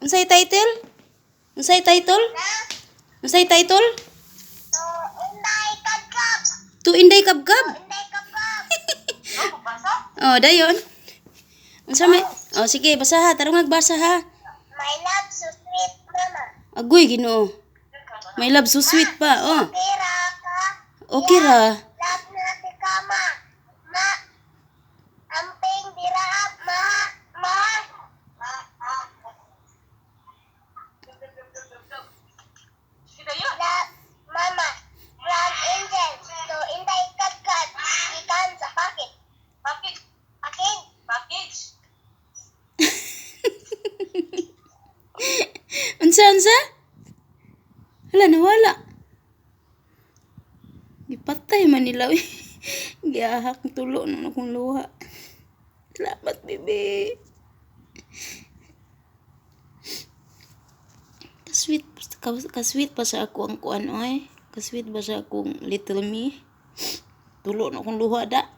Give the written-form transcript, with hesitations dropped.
Unsay title? Unsay title? Na? Unsay title? To Inday Kabkab. To Inday Kabkab. Inday Kabkab. Oh, dayon. Unsa may? Oh, sige, basa ha. Tarong basa ha. My love so sweet, mama. Agoy, Ginoo. My love so sweet pa. Oh. Pira ka. Okay ra. Love na si kama. Ma. Amping dira ma. Ma. Love, mama. From Angel to Inday Kabkab. Gikan sa packet. Packet. Packet. Unsa, unsa? Hala, nawala. Gipatay man nila, uy. Giahak tulo na akong luha. Salamat, bebe. Ka-sweet, ka-sweet pa sa ako ang kuan, oy. Ka-sweet ba sa akong little me? Tulo na akong luha da.